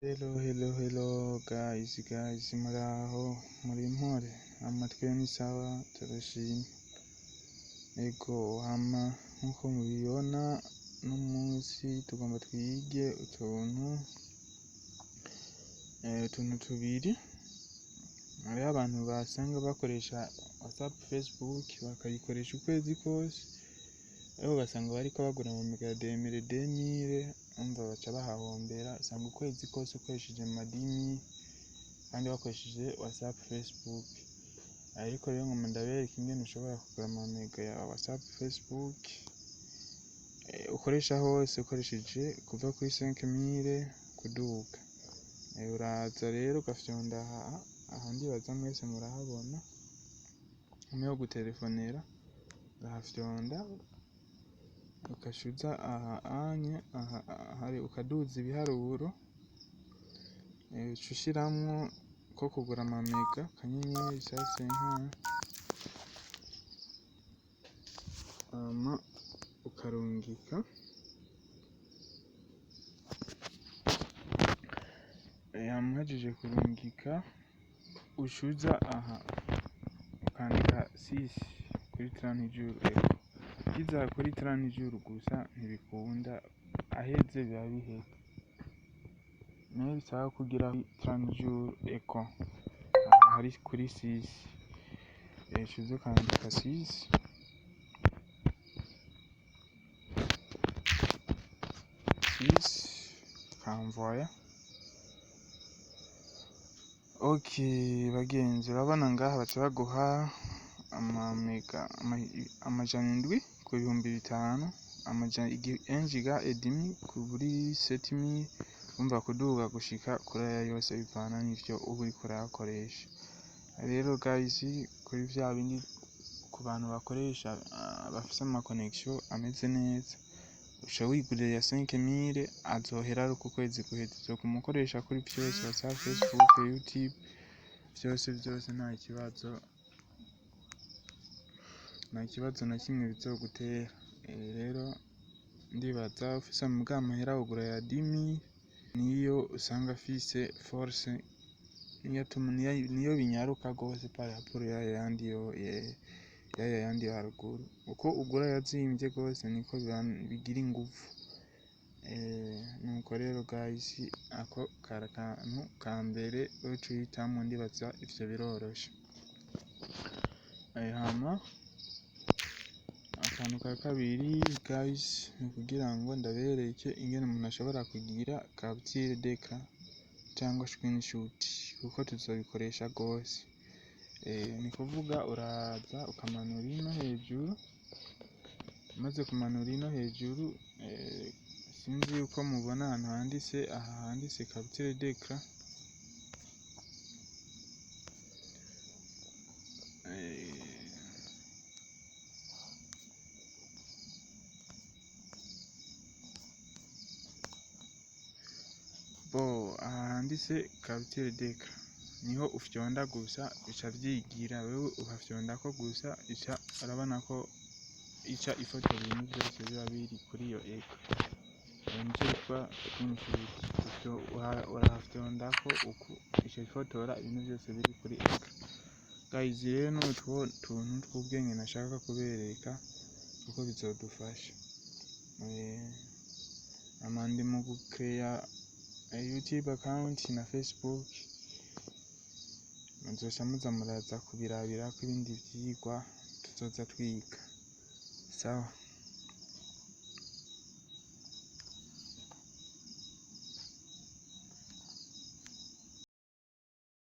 Hello, hello, hello, guys, guys, muraho, muri impore? Amatwi ni sawa, turashima. Ego, hama nkuko mubibona, uno munsi tugomba twige utuntu tubiri. Hariho abantu basanga bakoresha WhatsApp, Facebook, bakayikoresha ukwezi kose, ariko ugasanga bariko bagura ama mega ya 2000, 2000, umva baca bahahombera. Usanga ukwezi kose ukoresheje amadimi kandi wakoresheje WhatsApp, Facebook. Ariko rero ngoma ndabereka ingene ushobora kugura ama mega ya WhatsApp, Facebook ukoresha hose, ukoresheje kuva kuri 5000 kuduga. Uraza rero ugafyonda aha, ndibaza mwese murahabona, hamwe ho gutelefonera, urahafyonda, ugaca uza aha anye, aha hari ukaduza ibiharuro, uca ushiramwo ko kugura ama mega *150, hama ukarungika. Hama uhejeje kurungika, uca uza aha ukandika 6 kuri 30 jours. Ego, ukiza kuri 30 jours gusa ntibikunda, aheze biba biheze, nayo bisaba kugira 30 jours. Ego, aha hari kuri 6, uca uza ukandika 6, 6, ukamvoya. OK bagenzi, urabona ngaha baca baguha ama mega 700 ku 5000, 1,5 giga kuri 7000, umva kuduga gushika kuri aya yose bivana n'ivyo uba uriko urayakoresha. Rero guys, kuri vya bindi, ku bantu bakoresha bafise ama connexion ameze neza, uca wigurira ya 5000, azohera ari uko ukwezi guheze, uzoguma ukoresha kuri vyose, WhatsApp, Facebook, YouTube, vyose vyose, nta kibazo, nta kibazo na kimwe bizogutera. Rero ndibaza ufise bwa mahera wogura ya 10 000, niyo usanga afise force, niyo binyaruka gose par rapport y'aya yandi yo haruguru. Uko ugura ayazimvye gose niko bigira inguvu. Nuko rero guys, ako kari akantu ka mbere uca uhitamwo, ndibaza ivyo biroroshe. Hama akantu ka kabiri guys, ni ukugira ngo ndabereke ingene umuntu ashobora kugira capture d'écran cyangwa screenshot, kuko tuzobikoresha gose. Ni kuvuga uraza ukamanura ino hejuru, umaze kumanura ino hejuru, sinzi yuko mubona ahantu handitse, aha handitse capture d'écran. Bo aha handitse capture d'écran niho ufyonda gusa, bica vyigira, wewe uhafyondako gusa, ica urabona ko ica ifotora ibintu vyose biba biri kuri iyo écran. Nico bitwa screenshot. Urahafyondako uku, ica ifotora ibintu vyose biri kuri écran. Guys, rero nutwo tuntu tw'ubwenge nashaka kubereka, kuko bizodufasha. Hama ndi mu gukeya YouTube account na Facebook, muzoca muza muraza kubirabirako ibindi vyigwa tuzoza twiga. Sawa.